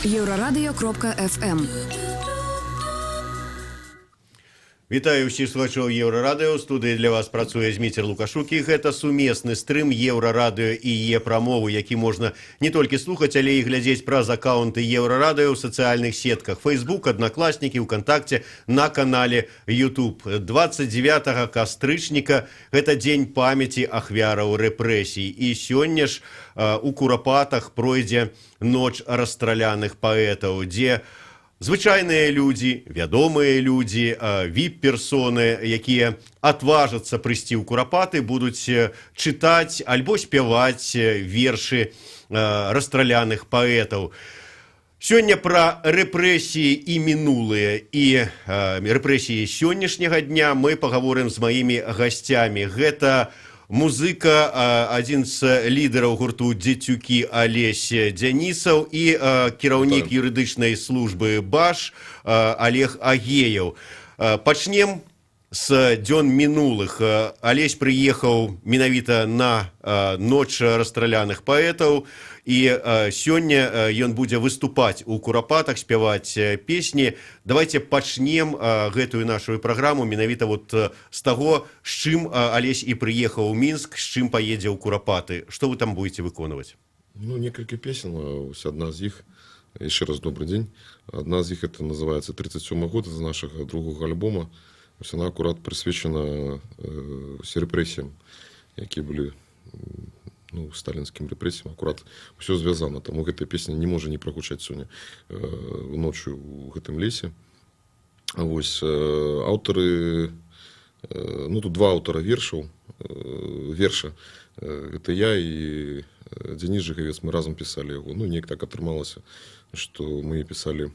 Еўрарадыё.фм. Вітаю ўсіх слухачоў Еўрарадыё. У студыі для вас працуе Зміцер Лукашук, і гэта сумесны стрым Еўрарадыё і Е-прамову, які можна не толькі слухаць, але і глядзець праз аккаунты Еўрарадыё ў сацыяльных сетках Facebook, Аднакласнікі, УКантакце, на канале YouTube. 29 кастрычніка гэта дзень памяці ахвяраў рэпрэсій. І сёння ж у Курапатах пройдзе ноч расстраляных паэтаў, дзе звычайныя людзі, вядомыя людзі, віп-персоны, якія адважацца прыйсці ў Курапаты, будуць чытаць альбо спяваць вершы расстраляных паэтаў. Сёння пра рэпрэсіі і мінулыя, і рэпрэсіі сённяшняга дня мы пагаворым з маімі гасцямі. Гэта музыка, адзін з лідараў гурту «Дзецюкі» Алесь Дзянісаў і кіраўнік юрыдычнай службы БАЖ Алег Агеяў. Пачнем з дзён мінулых. Алесь прыехаў менавіта на ноч расстраляных паэтаў, і сёння ён будзе выступаць у Курапатах, спяваць песні. Давайте пачнем гэтую нашу праграму менавіта вот з таго, з чым Алесь і прыехаў у Мінск, з чым паедзе ў Курапаты. Што вы там будете выконваць? Ну, некалькі песен, ось адна з іх, яшчэ раз добрый дзень, адна з іх это называется «37 год», з нашага другога альбома. Ось она акурат прысвечана рэпрэсіям, якія былі, ну, сталінскім рэпрэсіям, акурат ўсё звязана. Таму гэтая песня не можа не прагучаць сёння ноччу ў гэтым лесе. Вось аўтары, ну, тут два аўтара вершаў, верша. Гэта я і Дзяніс Жыгавец, мы разам пісалі яго. Ну, неяк так атрымалася, што мы пісалі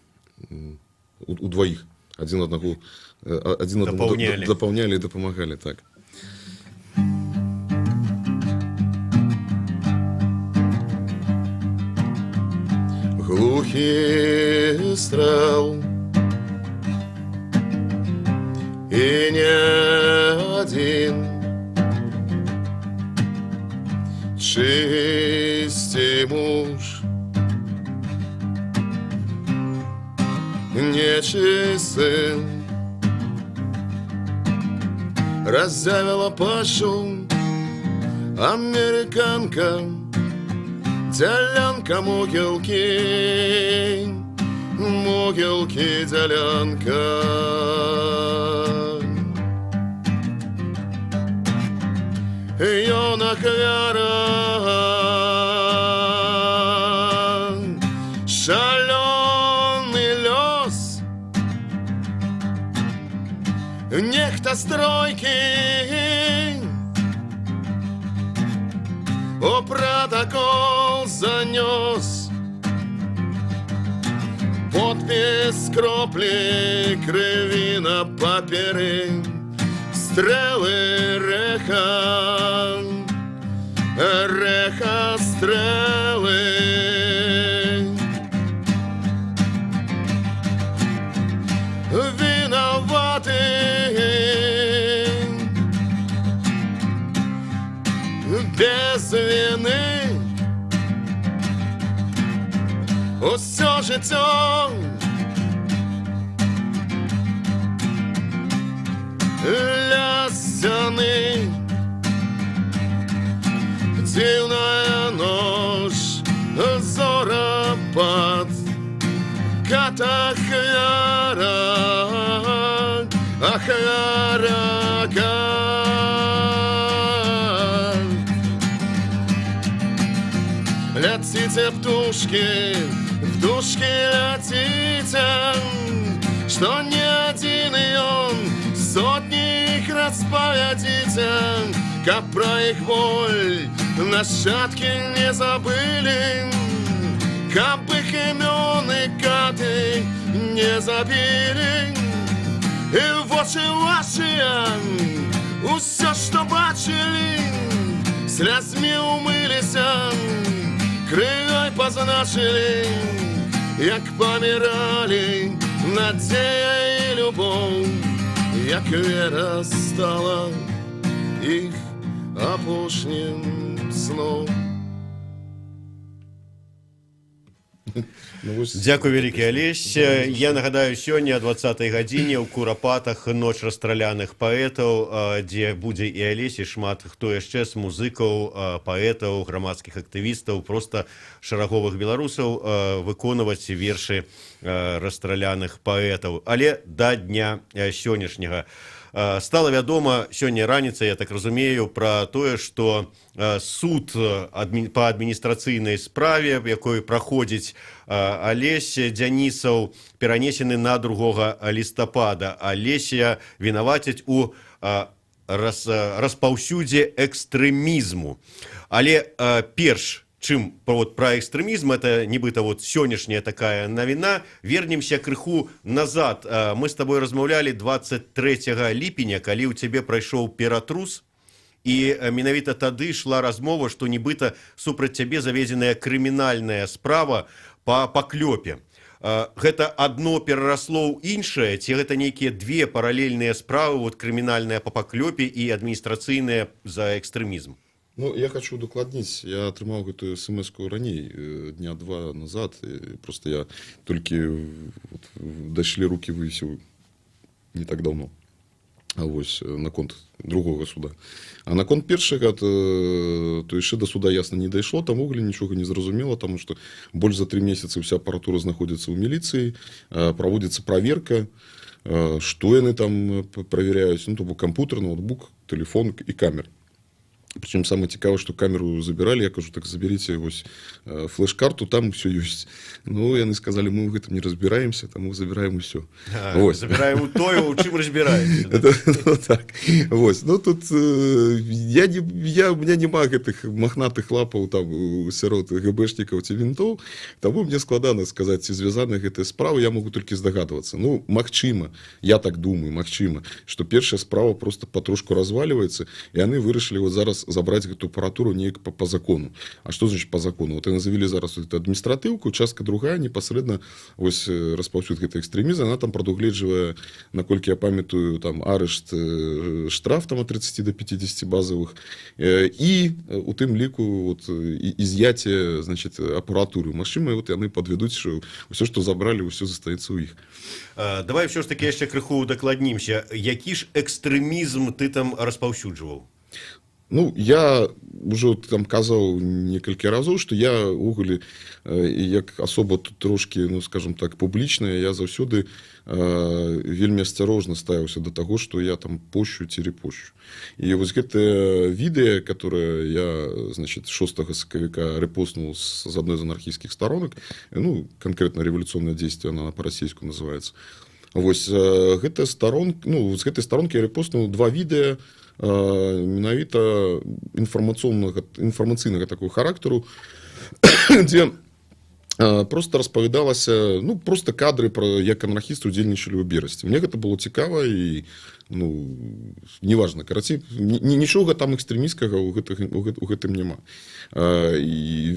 удваіх. Адзін аднаго, адзін аднаму Дапаўнялі. Дапаўнялі і дапамагалі, так. Глухий стрел и не один, чистый муж, нечий сын, раззявила пашу американка, делянка могилки, могилки делянка. Ён ахвяра, шалёны лёс, нехта стройкі у протокол занёс подпись, кроплі крыві на паперы, стрэлы рэха, рэха стрэлы. Виноваты без вины, усё жыццё ля сцяны. Дзіўная ноч, зорапад, кат ахвяра, ахвяра кат. Ляціце, птушкі, птушкі, ляціце, што не адзін ён, сотні іх распавядзіце, каб пра іх боль нашчадкі не забылі, каб іх імёны каты не забілі. І вочы вашыя усё, што бачылі, слязьмі умыліся, крывёй пазначылі, як паміралі надзея і любоў, як вера стала іх апошнім сном. Ну, вось. Дзякуй вялікі, Алесь. Я нагадаю, сёння 20 гадзіне ў Курапатах ноч расстраляных паэтаў, дзе будзе і Алесь, і шмат хто яшчэ з музыкаў, паэтаў, грамадскіх актывістаў, просто шараговых беларусаў выконваць вершы расстраляных паэтаў. Але да дня сённяшняга. Стала вядома сёння раніца, я так разумею, пра тое, што суд па адміністрацыйнай справе, якой праходзіць Алесь Дзянісаў, перанесены на 2 лістапада. Алеся вінавацяць у распаўсюдзе экстрэмізму. Але перш чым вот пра экстрэмізм, это нібыта вот сённяшняя такая навіна, вернемся крыху назад. Мы с тобой размаўлялі 23 ліпеня, калі ў цябе прайшоў ператрус, і менавіта тады шла размова, што нібыта супраць цябе заведзеная крымінальная справа по паклёпе. Гэта одно перарасло ў іншае ці гэта нейкія две паралельныя справы, вот крымінальная па паклёпе і адміністрацыйная за экстрэмізм? Ну, я хочу удакладніць: я атрымаў гэтую смс-ку раней, дня два назад, і просто я толькі вот, дайшлі руки, вывесіў не так давно. А вось наконт другога суда. А наконт першага, то яшчэ до суда ясна не дайшло, там увогуле нічога не зразумела, таму што больш за 3 месяцы вся апаратура знаходзіцца ў міліцыі, праводзіцца праверка, што яны там праверяюць, ну, то бок кампутер, ноутбук, телефон і камеры. Причем самое цікавае, что камеру забирали, я кажу: «Так заберите вось флеш-карту, там все ёсць». Ну, яны сказали: «Мы в гэтым не разбираемся, таму забираем усё». Вось. Забираем тое, у чым разбираемся. Ну, так. Вось. Ну, тут я не, я, у меня няма гэтых махнатых лапаў там сярод ГБшнікаў ці вінтоў, таму мне складана сказаць, ці звязаны гэтыя справы, я могу толькі здагадвацца. Ну, магчыма, я так думаю, магчыма, што першая справа просто патрошку разваливается, і яны вырашылі вот зараз забраць гэту апаратуру неяк по закону. А что значит по закону? Вот яны завялі зараз вот эту адміністратыўку, частка другая, непасрэдна вось распаўсюд гэтай экстрэмізм, она там прадугледжвае, наколькі я памятаю, там арышт, штраф там от 30 до 50 базовых і у тым ліку вот изъятие, значит, апаратуры. Магчыма, вот яны падведуць, що ўсё, што забралі, ўсё застаецца ў іх. Давай все ж таки яшчэ крыху удакладнімся, які ж экстрэмізм ты там распаўсюджваў? Ну, я ўжо там казаў некалькі разоў, што я увогуле як асоба тут трошкі, ну, скажем так, публічная, я заўсёды вельмі асцярожна ставіўся да таго, што я там пощу ці рэпощу. І вось гэтае відэа, которое я, значит, 6 сакавіка рэпостнуў з адной з анархійскіх сторонак, ну, конкретно «Революционное действие», она по-расейску называется. Вось гэта старон, ну, з гэтай старонкі я рэпостнуў два відэа, менавіта інфармацыйнага інфармацыйнага такого характару, дзе просто распавядалася, ну, просто кадры пра як анархісты удзельнічалі ў Берасці. Мне гэта было цікава, і, ну, неважно, карацей, нічога там экстрэмісцкага у гэтым няма. І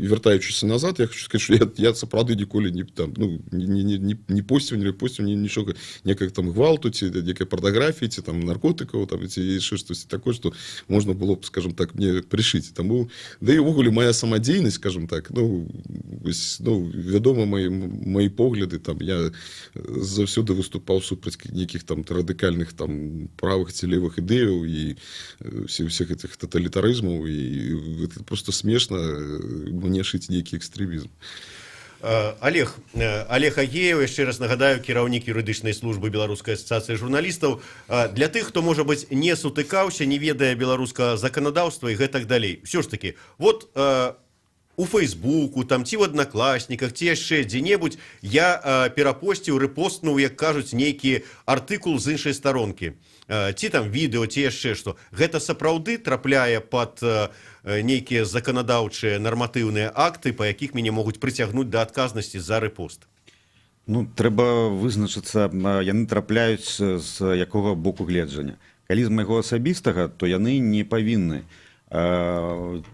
вяртаючыся назад, я хочу сказать, что я сапраўды ніколі не там, ну, не посціў, не рэпосціў нічога некак там гвалту ці некай парнаграфіі, ці там наркотыкаў там, ці яшчэ штосьці такое, что можна было б, скажем так, мне прышыць. Таму да і увогуле моя самадзейнасць, скажем так, ну, вось, ну, вядома, мои погляды там, я заўсёды выступаў супраць нейкіх там радыкальных там правых ці левых ідэяў і всех этих тоталітарызмаў, і это просто смешна мне шыць нейкі экстрэмізм. Олег Агеев, яшчэ раз нагадаю, кіраўнік юрыдычнай службы Беларускай асацыяцыі журналістаў. Для тых, хто, можа быць, не сутыкаўся, не ведае беларускага заканадаўства і гэтак далей, все ж таки вот у Фейсбуку там ці в Аднакласніках, ці яшчэ дзе-небудзь я перапосціў, рэпостнуў, як кажуць, нейкі артыкул з іншай старонкі ці там відэо, ці яшчэ што, гэта сапраўды трапляе под нейкія заканадаўчыя нарматыўныя акты, па якіх мяне могуць прыцягнуць да адказнасці за рэпост? Ну, трэба вызначыцца, яны трапляюць з якога боку гледжання. Калі з майго асабістага, то яны не павінны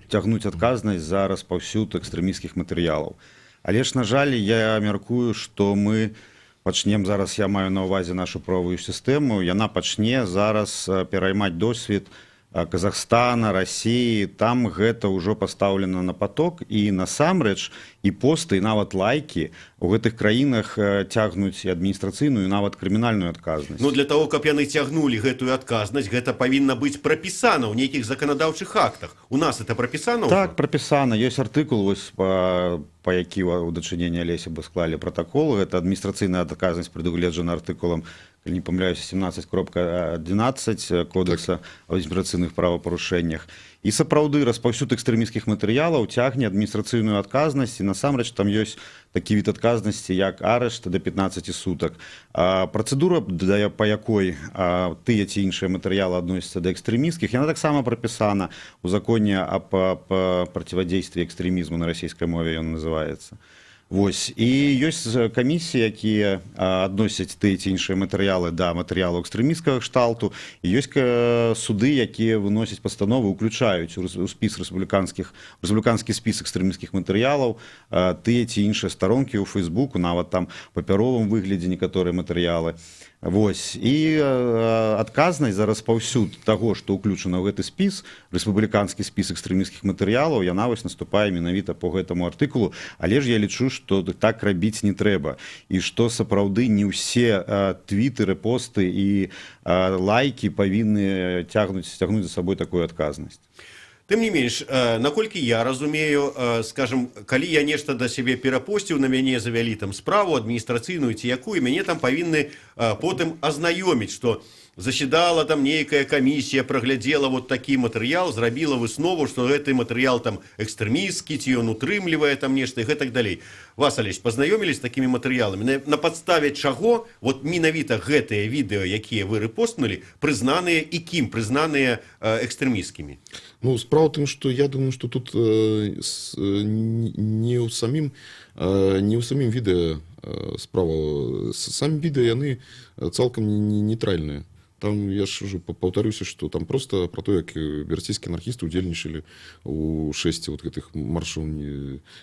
цягнуць адказнасць за распаўсюд экстрэмісцкіх матэрыялаў. Але ж, на жаль, я мяркую, што мы пачнем зараз, я маю на ўвазе нашу правовую сістэму, яна пачне зараз пераймаць досвед Казахстана, Расіі, там гэта ўжо пастаўлена на паток, і насамрэч і посты, і нават лайкі у гэтых краінах цягнуць і адміністрацыйную, і нават крымінальную адказнасць. Ну, для того, каб яны цягнулі гэтую адказнасць, гэта павінна быць прапісана ў нейкіх заканадаўчых актах. У нас это прапісана ўжо? Так, прапісана. Ёсць артыкул, вось, па які ў дачыненні Алеся бы склалі пратакол. Гэта адміністрацыйная адказнасць прадугледжана артыкулам, калі не памыляюся, 17.11 Кодекса аб адміністрацыйных правапарушэннях. І сапраўды распаўсюд экстрэмісцкіх матэрыялаў цягне адміністрацыйную адказнасць, і насамрэч там ёсць такі від адказнасці, як арышт да 15 сутак. Працэдура, па якой тыя ці іншыя матэрыялы адносяцца да экстрэмісцкіх, яна таксама прапісана ў законе аб противодействии экстремизму, на расійскай мове ён называецца. Вось. І ёсць камісіі, якія адносяць тыя ці іншыя матэрыялы да матэрыялу экстрэмісцкага кшталту, і ёсць суды, якія выносяць пастановы, уключаюць у спіс рэспубліканскі спіс экстрэмісцкіх матэрыялаў тыя ці іншыя старонкі ў Фейсбуку, нават там папяровым выглядзе некаторыя матэрыялы. Вось. І адказнасць за распаўсюд таго, што ўключана ў гэты спіс, рэспубліканскі спіс экстрэмісцкіх матэрыялаў, яна вось наступае менавіта по гэтаму артыкулу. Але ж я лічу, што так рабіць не трэба. І што сапраўды не ўсе твіты, рэпосты і лайкі павінны цягнуць за сабой такую адказнасць. Тым не менш, наколькі я разумею, скажем, калі я нешта да сябе перапосціў, на мяне завялі там справу адміністрацыйную ці якую, мяне там павінны потым азнаёміць, што заседала там нейкая камісія, праглядзела вот такі матэрыял, зрабіла выснову, што гэты матэрыял там экстрэмісцкі ці ён утрымлівае там нешта і гэтак далей. Вас, Алесь, пазнаёмілі з такімі матэрыяламі? На падставе чаго вот менавіта гэтыя відэа, якія вы рэпостнулі, прызнаныя і кім прызнаныя экстрэмісцкімі? Ну, справа ў тым, што я думаю, што тут не ў самім відэа справа. Самі відэа, яны цалкам не нейтральныя. Там, я ж уже паўтаруся, што там просто про то, як берасцейскія анархісты удзельнічалі у шэсці вот гэтых маршаў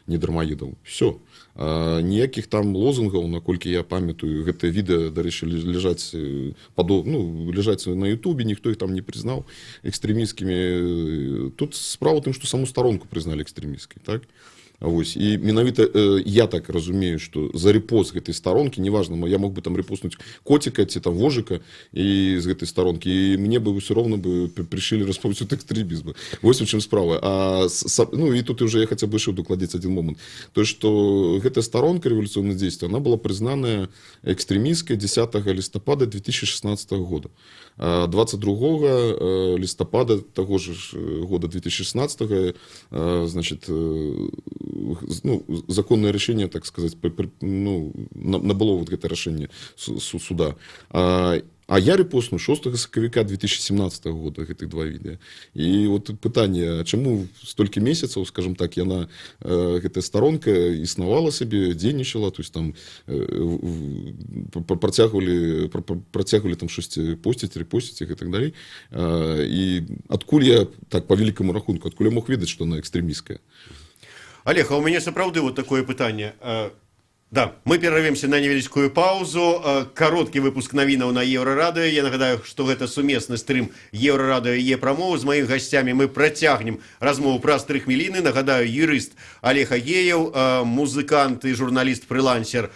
недармаедаў. Всё. Ніякіх там лозунгаў, наколькі я памятаю, гэтыя відэа, дарэчы, ляжаць, ну, ляжаць на Ютубе, ніхто іх там не прызнаў экстрэмісцкімі. Тут справа ў тым, што саму старонку прызналі экстрэмісцкай, так? Вось. І менавіта я так разумею, што за рэпост гэтай старонкі, неважна, я мог бы там рэпостнуць коціка ці там вожыка і з гэтай старонкі, і мне бы ўсё роўна бы прышылі распаўсюд экстрэмізма. Вось у чым справа. Ну і тут уже я хаця бы яшчэ дакладзіць один момант. То, што гэтая старонка «Революционное действие», она была прызнаная экстрэмісцкай 10 лістапада 2016 года. 22 лістапада таго ж года 2016, значит, ну, законное решение, так сказать, ну, набыло вот это решение суда. А я рэпостнуў 6 сакавіка 2017 года гэтых два відэа. І вот пытанне, а чаму столькі месяцаў, скажем так, яна, гэтая старонка існавала сабе, дзейнічала, то есть там працягвалі там штосьці посціць, рэпосціць іх і так далей. І адкуль я, так, по вялікаму рахунку, адкуль я мог ведаць, што она экстрэмісцкая? Олег, а у мяне сапраўды вот такое пытанне. Да, мы перарвемся на невялічкую паузу. Кароткі выпуск навінаў на Еўрарадыё. Я нагадаю, што гэта сумесны стрым Еўрарадыё і Прамовы. З маімі гасцямі мы працягнем размову праз 3 хвіліны. Нагадаю, юрыст Олег Агееў, музыкант і журналіст-фрылансер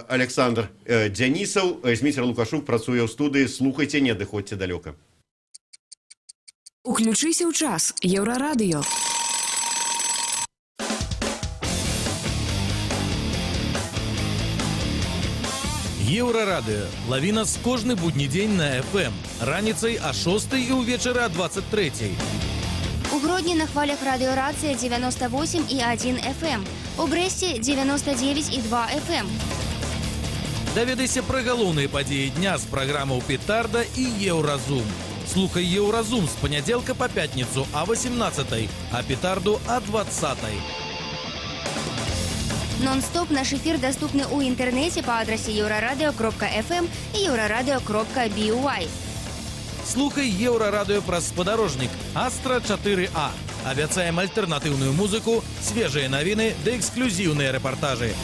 Александр Дзянісаў, Зміцер Лукашук працуе ў студыі. Слухайце, не адыходзьце далёка. Уключыся ў час. Еўрарадыё. Еўрарадыё. Лаві нас кожны будні дзень на FM. Раніцай а 6 і ўвечары а 23. У Гродні на хвалях радыёрацыя 98,1 FM. У Брэсце 99,2 FM. Даведайся пра галоўныя падзеі дня з праграмаў «Петарда» і «Еўразум». Слухай «Еўразум» з панядзелка па пятніцу а 18, а «Петарду» а 20. Нон-стоп наш эфир доступны ў інтэрнэце па адрасе euroradio.fm і euroradio.by. Слухай Еўрарадыё праз спадарожнік Астра 4А. Абяцаем альтэрнатыўную музыку, свежыя навіны ды эксклюзіўныя рэпартажы.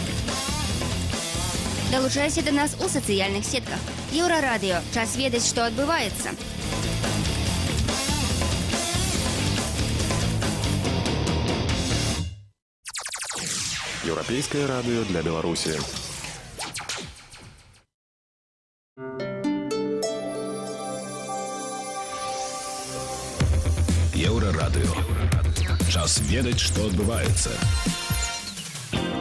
Далучайся да нас у сацыяльных сетках. Еўрарадыё. Час ведаць, што адбываецца. Еўрапейскае радыё для Беларусі. Еўрарадыё. Час ведаць, што адбываецца.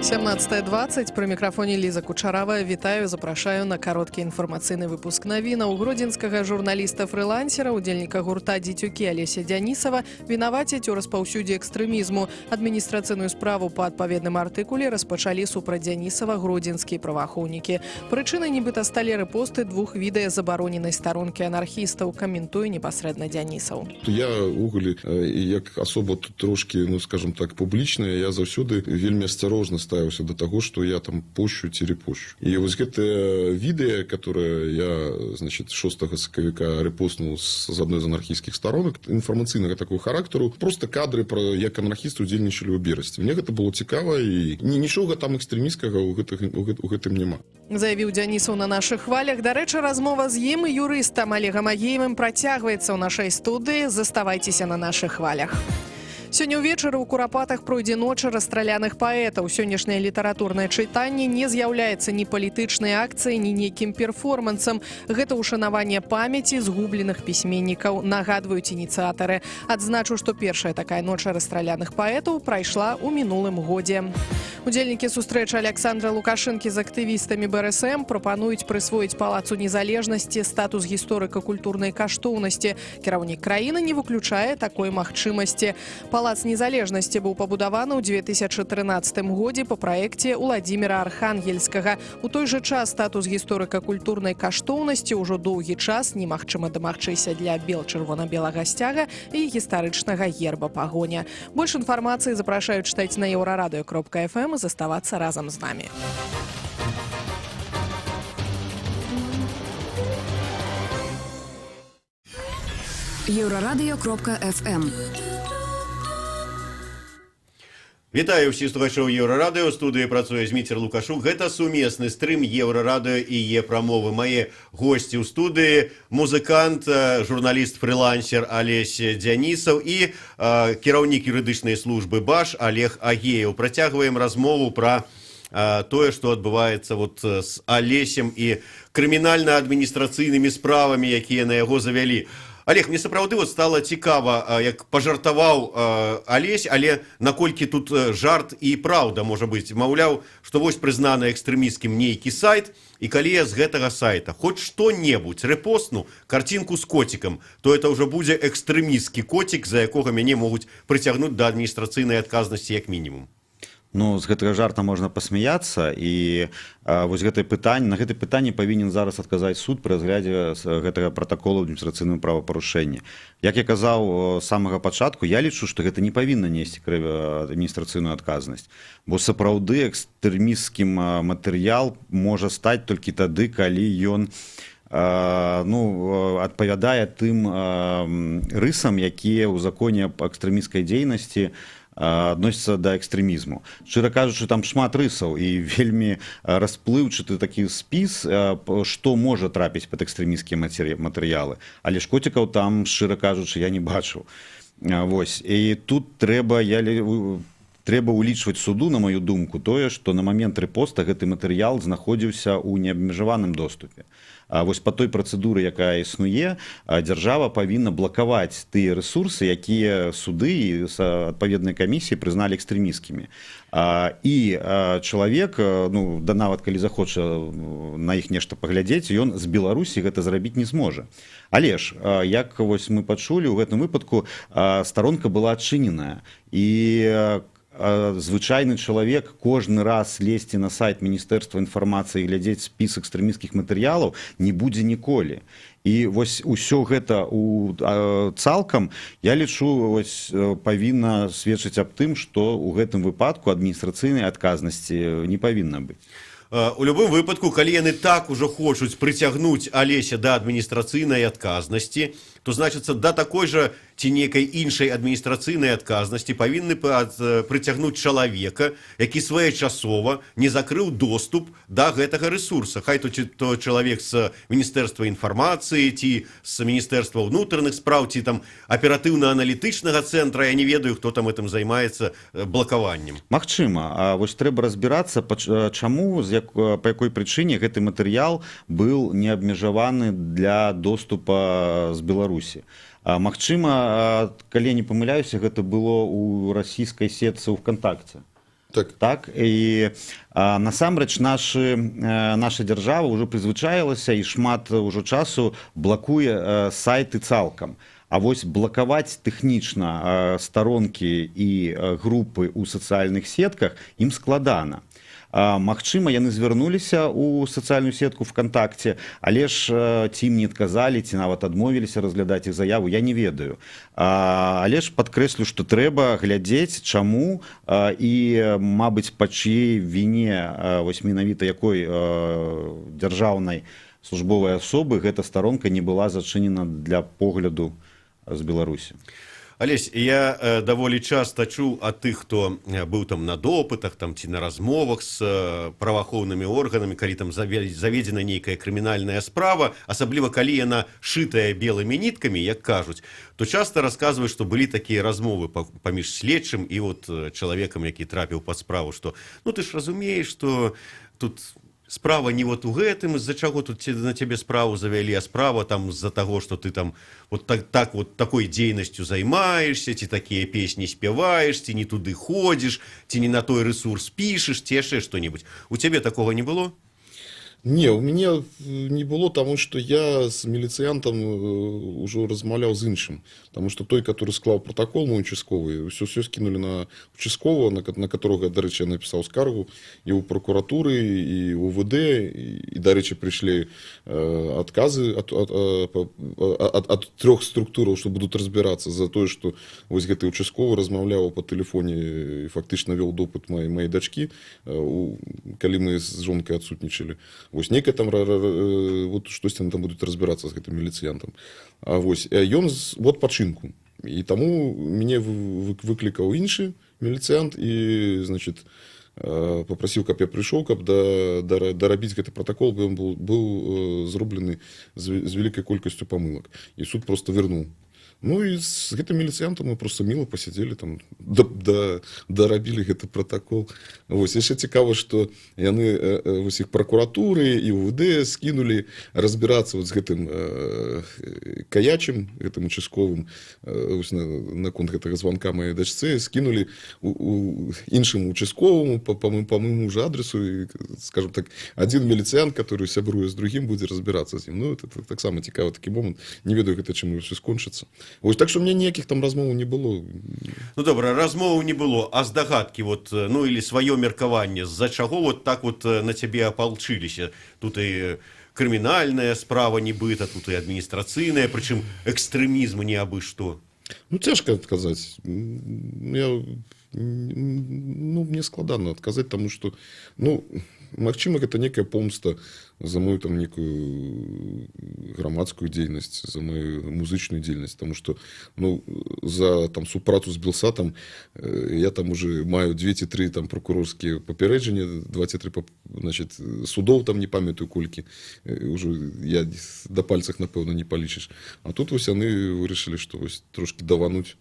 17:20, пры мікрафоне Ліза Кучарава. Вітаю, запрашаю на кароткі інфармацыйны выпуск навінаў. Гродзенскага журналіста-фрылансера, удзельніка гурта «Дзецюкі» Алеся Дзянісава вінавацяць у распаўсюдзе экстрэмізму. Адміністрацыйную справу па адпаведным артыкуле распачалі супраць Дзянісава гродзенскія праваахоўнікі. Прычынай нібыта сталі рэпосты двух відэа забароненай старонкі анархістаў, каментуе непасрэдна Дзянісаў. Я увогуле, як асоба тут трошкі, ну, скажем так, публічная, я заўсёды вельмі асцярожна ставіўся до таго, што я там пощу ці рэпощу. І вось гэтае відэа, которое я, значит, 6 сакавіка рэпостнуў з адной з анархійскіх старонак інфармацыйнага такого характару, просто кадры пра як анархісты удзельнічалі ў Берасці. Мне гэта было цікава, і нічога там экстрэмісцкага у гэтым няма. Заявіў Дзянісаў на нашых хвалях. Дарэчы, размова з ім і юрыстам Алегам Агеевым працягваецца ў нашай студыі. Заставайцеся на нашых хвалях. Сёння ўвечары ў Курапатах пройдзе ноч расстраляных паэтаў. Сённяшняе літаратурнае чытанне не з'яўляецца ні палітычнай акцыяй, ні нейкім перформансам. Гэта ўшанаванне памяці згубленых пісьменнікаў, нагадваюць ініцыятары. Адзначу, што першая такая ноч расстраляных паэтаў прайшла ў мінулым годзе. Удзельнікі сустрэчы Аляксандра Лукашэнкі з актывістамі БРСМ прапануюць прысвоіць Палацу незалежнасці статус гісторыка-культурнай каштоўнасці. Кіраўнік краіны не выключае такой магчымасці. Палац незалежнасці быў пабудаваны ў 2013 годзе па праекце Уладзіміра Архангельскага. У той жа час статус гісторыка-культурнай каштоўнасці ўжо доўгі час немагчыма дамагчыся для бел-чырвона-белага сцяга і гістарычнага герба Пагоня. Больш інфармацыі запрашаю чытаць на еўрарадыё.фм і заставацца разам з намі. Еўрарадыё.фм. Вітаю ўсіх слухачоў Еўрарадыё. У студыі працуе Зміцер Лукашук. Гэта сумесны стрым Еўрарадыё і Е-прамовы. Мае госці ў студыі: музыкант, журналіст, фрылансер Алесь Дзянісаў і кіраўнік юрыдычнай службы БАЖ Алег Агееў. Працягваем размову пра тое, што адбываецца вот з Алесем і крымінальна-адміністрацыйнымі справамі, якія на яго завялі. Алег, мне сапраўды вот стала цікава, як пажартаваў Алесь, але наколькі тут жарт і праўда можа быць. Маўляў, што вось прызнаны экстрэмісцкім нейкі сайт, і калі я з гэтага сайта хоць што-небудзь рэпостну, карцінку з коцікам, то это ўжо будзе экстрэмісцкі коцік, за якога мяне могуць прыцягнуць да адміністрацыйнай адказнасці як мінімум. Ну, з гэтага жарта можна пасмяяцца, і вось гэтае пытанне, на гэтае пытанне павінен зараз адказаць суд пры разглядзе гэтага пратаколу адміністрацыйнага правапарушэння. Як я казаў з самага пачатку, я лічу, што гэта не павінна несці адміністрацыйную адказнасць, бо сапраўды экстрэмісцкім матэрыял можа стаць толькі тады, калі ён ну, адпавядае тым рысам, якія ў законе аб экстрэмісцкай дзейнасці адносіцца да экстрэмізму. Шчыра кажучы, там шмат рысаў і вельмі расплыўчаты такі спіс, што можа трапіць пад экстрэмісцкія матэрыялы. Але ж коцікаў там, шчыра кажучы, я не бачыў. Вось. І тут трэба, трэба ўлічваць суду, на маю думку, тое, што на момент рэпоста гэты матэрыял знаходзіўся ў неабмежаваным доступе. А вось па той працэдуры, якая існуе, дзяржава павінна блакаваць тыя рэсурсы, якія суды і адпаведныя камісіі прызналі экстрэмісцкімі. І чалавек, ну, да нават калі захоча на іх нешта паглядзець, ён з Беларусі гэта зрабіць не зможа. Але ж, як вось мы пачулі, у гэтым выпадку старонка была адчыненая. І звычайны чалавек кожны раз лезці на сайт Міністэрства інфармацыі і глядзець спіс экстрэмісцкіх матэрыялаў не будзе ніколі. І вось усё гэта цалкам, я лічу, вось, павінна сведчыць аб тым, што ў гэтым выпадку адміністрацыйнай адказнасці не павінна быць. У любым выпадку, калі яны так ужо хочуць прыцягнуць Алеся да адміністрацыйнай адказнасці, То значыцца, да такой жа ці нейкай іншай адміністрацыйнай адказнасці павінны прыцягнуць чалавека, які своечасова не закрыў доступ да гэтага рэсурса, хай то ці то чалавек з Міністэрства інфармацыі, ці з Міністэрства ўнутраных спраў, ці там аператыўна-аналітычнага цэнтра, я не ведаю, хто там гэтым займаецца, блакаваннем. Магчыма, а вось трэба разбірацца, чаму, па якой прычыне гэты матэрыял был не абмежаваны для доступа з Беларусі. Магчыма, калі я не памыляюся, гэта было ў расійскай сетцы ў ВКонтакте. Так. Так, і насамрэч наша дзяржава ўжо прызвычаілася і шмат ўжо часу блакуе сайты цалкам. А вось блакаваць тэхнічна старонкі і групы ў сацыяльных сетках ім складана. Магчыма, яны звярнуліся ў сацыяльную сетку ВКонтакте, але ж ці ім не адказалі, ці нават адмовіліся разглядаць іх заяву, я не ведаю. Але ж падкрэслю, што трэба глядзець, чаму і, мабыць, па чыей віне, вось менавіта якой дзяржаўнай службовай асобы гэта старонка не была зачынена для погляду з Беларусі. Алесь, я даволі часта чуў ад тых, хто быў там на допытах там ці на размовах з праваахоўнымі органамі, калі там заведзена нейкая крымінальная справа, асабліва калі яна шытая белымі ніткамі, як кажуць, то часта расказваюць, што былі такія размовы паміж следчым і вот чалавекам, які трапіў пад справу, што ну ты ж разумееш, што тут справа не вот у гэтым, з-за чаго тут на цябе справу завялі, а справа там з-за таго, что ты там вот так вот такой дзейнасцю займаешься, ці такія песні спяваеш, ці не туды ходзіш, ці не на той ресурс пішаш, ці яшчэ что-нибудь. У цябе такого не было? Не, у мяне не было, таму што я з міліцыянтам ўжо размаўляў, з іншым. Таму што той, который склаў протакол, мой участковый, все скінулі на участкового, на которого, дарэчы, я напісаў скаргу і ў пракуратуры, і УВД, і, дарэчы, прыйшлі адказы ад трох структураў, што будуць разбірацца за тое, што вось гэты участковы размаўляў па тэлефоне і фактычна вёў допыт маёй дачкі, калі мы з жонкай адсутнічалі. Вось некая там вот штосьці яны там будуць разбірацца з гэтым міліцыянтам. А вось ён в адпачынку. І таму мяне выклікаў іншы міліцыянт і, значит, папрасіў, каб я прыйшоў, каб дарабіць гэты пратакол, бо ён быў зроблены з вялікай колькасцю памылак. І суд просто вернуў. Ну і з гэтым міліцыянтам мы просто міло пасядзелі там, дарабілі гэты пратакол. Вось яшчэ цікава, што яны вось іх пракуратуры і УВД скінулі разбірацца вот з гэтым каячым, гэтым участковым, вось наконт гэтага званка маёй дачцы, скінулі у іншаму участковому па майму же адресу, і, скажем так, один міліцыянт, который сябруе з другім, будзе разбірацца з ім. Ну, это таксама цікавы такі момант, не ведаю, гэта чым ўсё скончыцца. Вось, так што мне ніякіх там размоваў не было. Ну добра, размоваў не было, а здагадкі вот, ну или сваё меркаванне, з-за чаго вот так вот на цябе апалчыліся? Тут і крымінальная справа нібыта, тут і адміністрацыйная, прычым экстрэмізм не абы што. Ну, цяжка адказаць. Я, ну, мне складана адказаць, таму што, ну, магчыма, гэта некая помста за мою там некую грамадскую дзейнасць, за мою музычную дзейнасць, таму што, ну, за там супрацу з Белсатам я там уже маю две ці тры там пракурорскія папярэджанні, два ці тры, значит, судоў там не памятаю колькі, ўжо я да пальцах, напэўна, не палічыш. А тут вось яны вырашылі, што вось трошки давануць,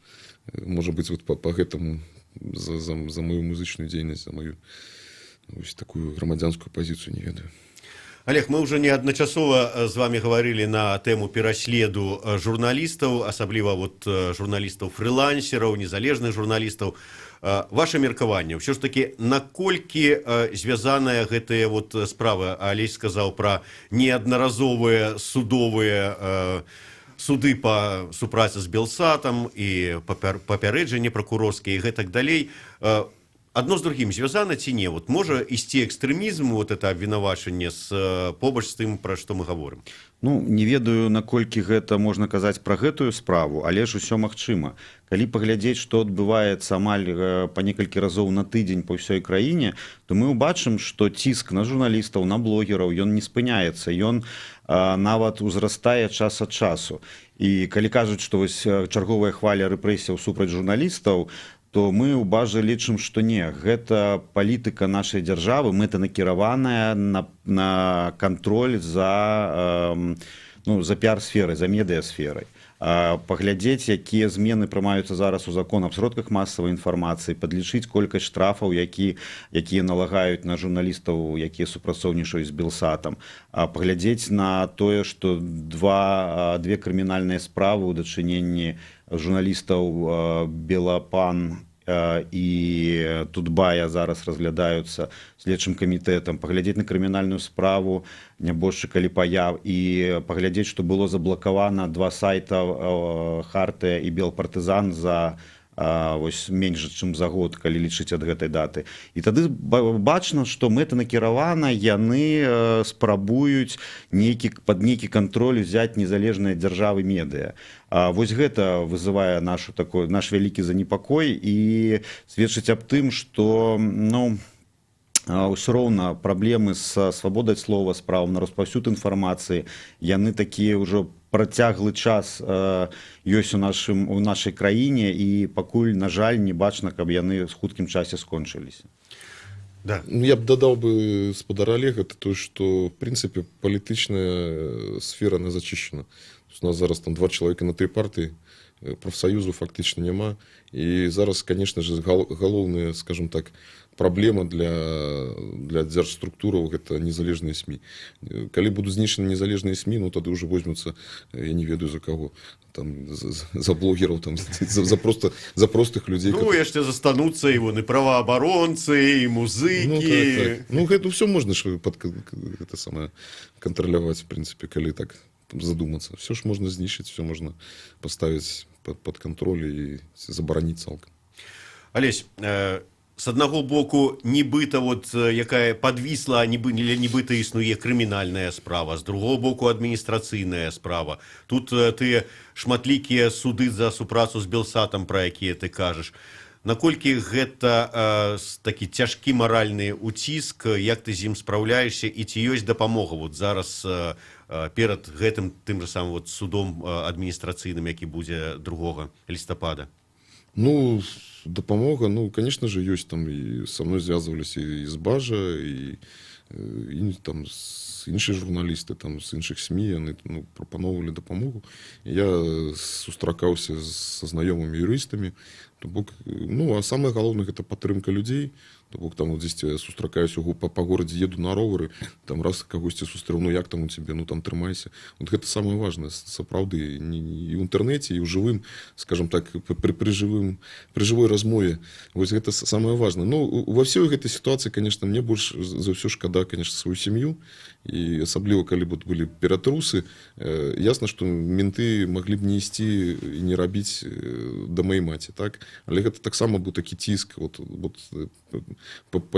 можа быць, вот па гэтаму, за мою музычную дзейнасць, за мою вось такую грамадзянскую пазіцыю, не ведаю. Алег, мы ўжо неадначасова з вами гаварылі на тэму пераследу журналістаў, асабліва вот журналістаў фрылансераў, незалежных журналістаў. Ваше меркаванне, ўсё ж таки, наколькі звязаная гэтыя вот справы? Алесь сказаў пра неаднаразовыя судовыя суды па супрацы з Белсатам і папярэджанне пракурорскія і гэтак далей. Одно з другім звязана ці не? Вот можа ісці экстрэмізм, вот это абвінавачанне, з побач з тым, пра што мы гаворым? Ну, не ведаю, наколькі гэта можна казаць пра гэтую справу, але ж усё магчыма. Калі паглядзець, што адбываецца амаль па некалькі разоў на тыдзень па ўсёй краіне, то мы ўбачым, што ціск на журналістаў, на блогераў, ён не спыняецца, ён нават узрастае час ад часу. І калі кажуць, што вось чарговая хваля рэпрэсіяў супраць журналістаў, то мы ў БАЖы лічым, што не, гэта палітыка нашай дзяржавы, мэтанакіраваная на кантроль ну, за піар-сферай, за медыасферай. Паглядзець, якія змены прымаюцца зараз у закон аб сродках масавай інфармацыі, падлічыць колькасць штрафаў, якія налагаюць на журналістаў, якія супрацоўнічаюць з Белсатам, паглядзець на тое, што две крымінальныя справы ў дачыненні журналістаў Белапан і Тутбая зараз разглядаюцца следчым камітэтам, паглядзець на крымінальную справу нябожчыка Ліпая і паглядзець, што было заблакавана два сайта, Хартыя і Белпартызан, за вось менш чым за год, калі лічыць ад гэтай даты. І тады бачна, што мэтанакіравана яны спрабуюць пад нейкі кантроль узяць незалежныя дзяржавы медыа. Вось гэта вызывае нашу такой наш вялікі занепакой і сведчыць аб тым, што, ну, ўсё роўна праблемы са свабодай слова, з правам на распаўсюд інфармацыі, яны такія ўжо працяглы час ёсць у нашай краіне, і пакуль, на жаль, не бачна, каб яны з хуткім часе скончыліся. Да. Ну, я б дадаў бы спадара Олега, это то, что, в принципе, палітычная сфера, она зачищена. То есть у нас зараз там два человека на три партии, профсоюзу фактычна няма. І зараз, конечно же, галоўная, скажем так, праблема для дзяржструктураў — гэта незалежныя СМІ. Калі будуць знішчаны незалежныя СМІ, ну, тады ўжо возьмуцца, я не ведаю за каго, там, за блогераў, там, за простых людзей. Ну, яшчэ застануцца і вон і праваабаронцы, і музыкі. Ну, так. Ну, гэта ўсё можна ж гэта самае кантраляваць, в принципе, калі так задуматься. Все ж можна знішчыць, все можна поставить под контроль і забараніць цалкам. Алесь, с аднаго боку, нібыта вот якая подвисла, нібыта існуе крымінальная справа, з другого боку, адміністрацыйная справа. Тут тыя шматлікія суды за супрацу з Белсатам, пра якія ты кажаш. Наколькі гэта такі цяжкі маральны уціск, як ты з ім спраўляешся і ці ёсць дапамога вот зараз перад гэтым тым же самым вот судом адміністрацыйным, які будзе 2 лістапада? Ну, дапамога, ну, конечно же, ёсць. Там і со мной звязваліся і з БАЖа, і там іншыя журналісты там з іншых СМІ, яны, ну, прапаноўвалі дапамогу. Я сустракаўся са знаёмымі юрыстамі, то бок, ну, а самае галоўнае — гэта падтрымка людзей. То бок там вот дзесьці я сустракаюсь па горадзе, еду на ровары, там раз кагосьці сустрэў: «Ну, як там у цябе?» «Ну, там трымайся». Вот гэта самае важное сапраўды, не, і ў інтэрнэце, і ў жывым, скажем так, пры жывой размове. Вось гэта самае важное. Ну, ва ўсёй гэтай сітуацыі, конечно, мне больш за ўсё шкада, конечно, сваю сям'ю, і асабліва калі б былі ператрусы. Ясна, што менты маглі б не ісці і не рабіць да маёй маці, так, але гэта таксама быў такі ціск, вот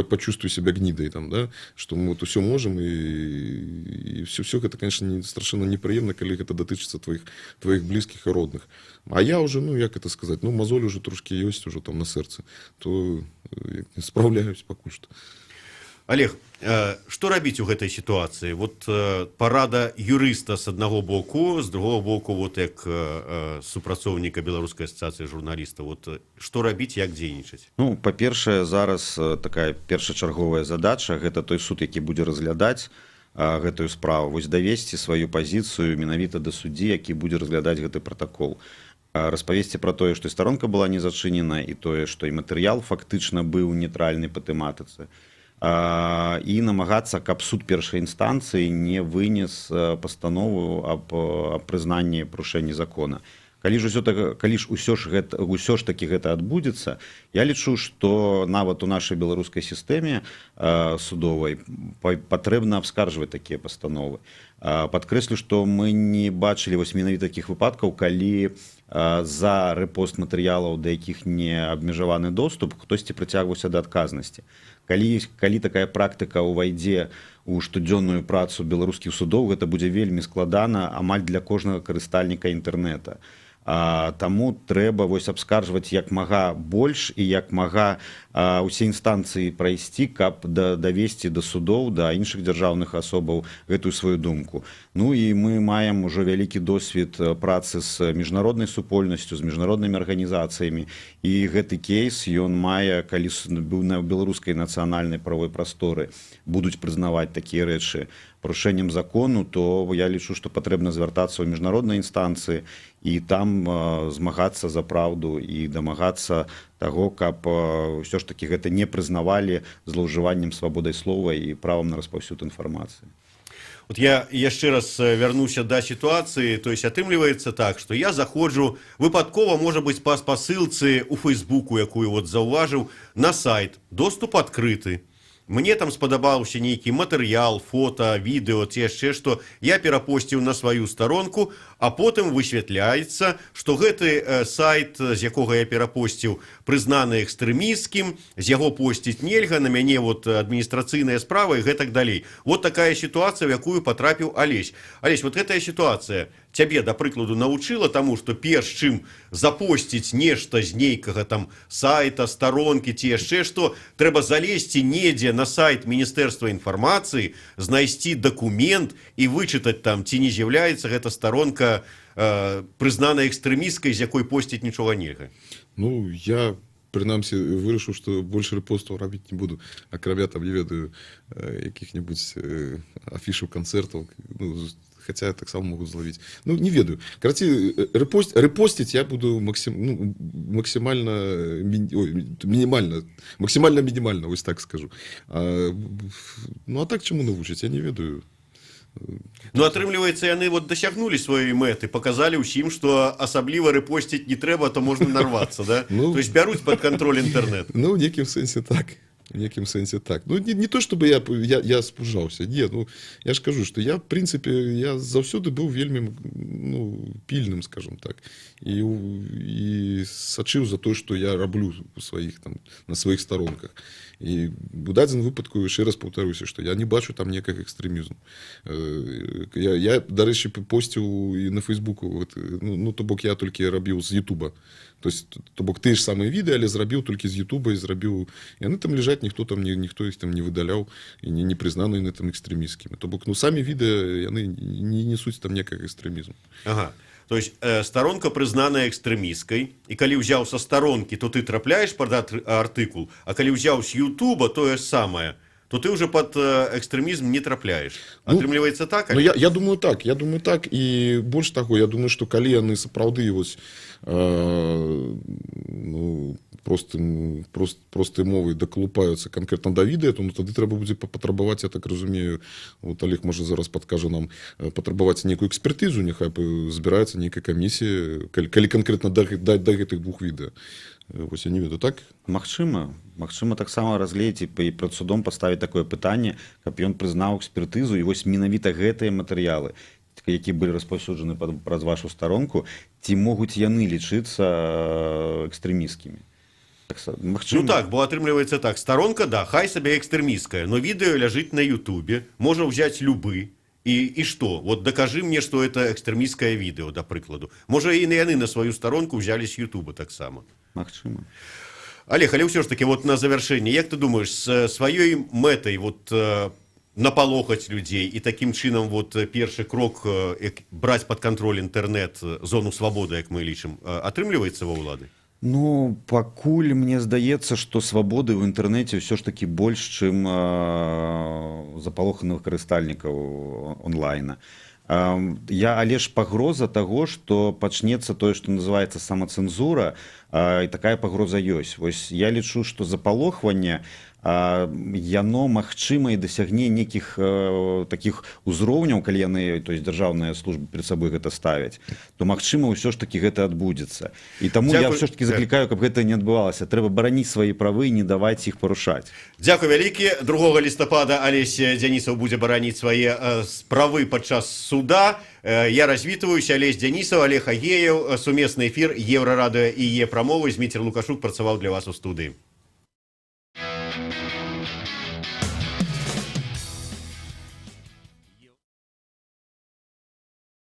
почувствуй себя гнидой там, да, что мы вот усё можем, і все гэта, конечно, страшэнна непрыемна, калі гэта датычыцца твоих блізкіх і родных. А я уже, ну, як это сказать, ну, мозоль уже трошки ёсць уже там на сэрцы, то спраўляюсь пакуль что. Олег, што рабіць у гэтай сітуацыі? Вот парада юрыста с аднаго боку, з другого боку, вот як супрацоўніка Беларускай асацыяцыі журналістаў, вот што рабіць, як дзейнічаць? Ну, па-першае, зараз такая першачарговая задача — гэта той суд, які будзе разглядаць гэтую справу, вось давесці сваю пазіцыю менавіта да суддзі, які будзе разглядаць гэты пратакол, распавесці пра тое, што і старонка была не зачынена, і тое, што і матэрыял фактычна быў нейтральны па тэматыцы, і намагацца, каб суд першай інстанцыі не вынес пастанову аб прызнанні парушэння закона. Калі ж усё так, калі ж усё ж гэта ўсё ж такі гэта адбудзецца, я лічу, што нават у нашай беларускай сістэме судовай патрэбна абскаржваць такія пастановы. Падкрэслю, што мы не бачылі вось менавіта такіх выпадкаў, калі за рэпост матэрыялаў, да якіх не абмежаваны доступ, хтосьці прыцягваўся да адказнасці. Калі такая практыка ўвайдзе у штодзённую працу беларускіх судоў, гэта будзе вельмі складана амаль для кожнага карыстальніка інтэрнэта. Таму трэба вось абскаржваць як мага больш і як мага усе інстанцыі прайсці, каб давесці да судоў, да іншых дзяржаўных асобаў гэтую сваю думку. Ну і мы маем ужо вялікі досвед працы з міжнароднай супольнасцю, з міжнароднымі арганізацыямі, і гэты кейс ён мае, калі быў на беларускай нацыянальнай правой прасторы будуць прызнаваць такія рэчы парушэннем закону, то я лічу, што патрэбна звяртацца ў міжнародныя інстанцыі і там змагацца за праўду і дамагацца таго, каб ўсё ж такі гэта не прызнавалі злоўжываннем свабодай слова і правам на распаўсюд інфармацыі. Вот я яшчэ раз вярнуся да сітуацыі. То есть атрымліваецца так, что я заходжу выпадкова, можа быть, па спасылцы у Фейсбуку, якую вот заўважыў, на сайт, доступ адкрыты. Мне там спадабаўся нейкі матэрыял, фото, відэо ці яшчэ што, я перапосціў на сваю старонку, а потым высвятляецца, што гэты сайт, з якога я перапосціў, прызнаны экстрэмісцкім, з яго посціць нельга, на мяне вот адміністрацыйная справа і гэтак далей. Вот такая сітуацыя, в якую патрапіў Алесь. Алесь, вот гэтая сітуацыя цябе, да прыкладу, навучыла таму, што перш чым запосціць нешта з нейкага там сайта, старонкі ці яшчэ што, трэба залезці недзе на сайт Міністэрства інфармацыі, знайсці дакумент і вычытаць там, ці не з'яўляецца гэта старонка прызнаная экстрэмісцкай, з якой посціць нічога нельга? Ну, я прынамсі вырашыў, што больш рэпостаў рабіць не буду, акрамя там, не ведаю, якіх-небудзь афішаў канцэртаў, ну, хотя таксама могуць злавіць. Ну, не ведаю. Карацей, рэпосціць я буду ну, максімальна ой, мінімальна, максімальна мінімальна, вось так скажу. Ну, а так чаму навучыць, я не ведаю. Ну, атрымліваецца, яны вот дасягнулі сваёй мэты, показалі ўсім, што асабліва рэпосціць не трэба, то можна нарвацца, да? Ну, то есть бяруць под контроль інтэрнет. Ну, в некім сэнсе так. В некім сэнсе так. Ну, не то чтобы я спужаўся. Не, ну, я ж кажу, что я, в принципе, я заўсёды быў вельмі, ну, пільным, скажем так. І сачыў за то, што я раблю у сваіх, там, на сваіх старонках. І у дадзеным выпадку, яшчэ раз паўтаруся, што я не бачу там некага экстрэмізму. Я, дарэчы, посціў і на Фейсбуку, вот, ну, то бок я толькі рабіў з Ютуба. То есть, то бок тыя ж самыя відэа, але зрабіў толькі з Ютуба і зрабіў. Яны там ляжаць, ніхто іх там не выдаляў і не прызнаны яны там экстрэмісцкімі. То бок, ну, самі відэа яны не несуць там некага экстрэмізму. Ага. То есть старонка прызнаная экстрэмісцкай, і калі ўзяў са старонкі, то ты трапляеш пад артыкул, а калі ўзяў з Ютуба тое ж самае, то ты уже под экстрэмізм не трапляеш. Ну, Атрымліваецца так? Ну, я думаю так, я думаю так, і больш таго, я думаю, што калі яны сапраўды вось, ну, простай мовай дакалупаюцца канкрэтна да відэа, то, ну, тады трэба будзе патрабаваць, я так разумею, вот Олег, можа, зараз падкажа нам, патрабаваць нейкую экспертызу, няхай збіраецца нейкая камісія, калі канкрэтна да гэтых двух відэа. Вось я не ведаю, так? Магчыма, таксама разгледзець і пред судом паставіць такое пытанне, каб ён прызнаў экспертызу, і вось менавіта гэтыя матэрыялы, які былі распаўсюджаны праз вашу старонку, ці могуць яны лічыцца экстрэмісцкімі. Так, магчыма. Ну так, бо атрымліваецца так: старонка, да, хай сабе экстрэмісцкая, но відэо ляжыць на Ютубе, можа ўзяць любы. І што? Вот дакажы мне, што это экстрэмісцкае відэо, да прыкладу. Можа, і яны на сваю старонку ўзялі з Ютуба таксама. Магчыма. Олег, але ўсё ж таки вот на завяршэнне, як ты думаеш, з сваёй мэтай вот напалохаць людзей і такім чынам вот першы крок браць пад кантроль інтэрнэт, зону свабоды, як мы лічым, атрымліваецца ва ўлады? Ну, пакуль мне здаецца, што свабоды ў інтэрнэце ўсё ж такі больш, чым запалоханых карыстальнікаў онлайна. Але ж пагроза таго, што пачнецца тое, што называецца самацэнзура, і такая пагроза ёсць. Вось я лічу, што запалохванне Яно, магчыма, і дасягне нейкіх такіх узроўняў, калі яны, то есть дзяржаўныя службы, перед сабой гэта ставяць, то, магчыма, ўсё ж таки гэта адбудзецца. І таму я Дзякуй. ўсё ж таки заклікаю, каб гэта не адбывалася. Трэба бараніць свае правы і не даваць іх парушаць. Дзякуй вялікі. 2 лістапада Алесь Дзянісаў будзе бараніць свае справы падчас суда. Я развітваюся. Алесь Дзянісаў, Алег Агееў, сумесны эфір Еўрарадыё і Е-прамовы. Зміцер Лукашук працаваў для вас у студыі.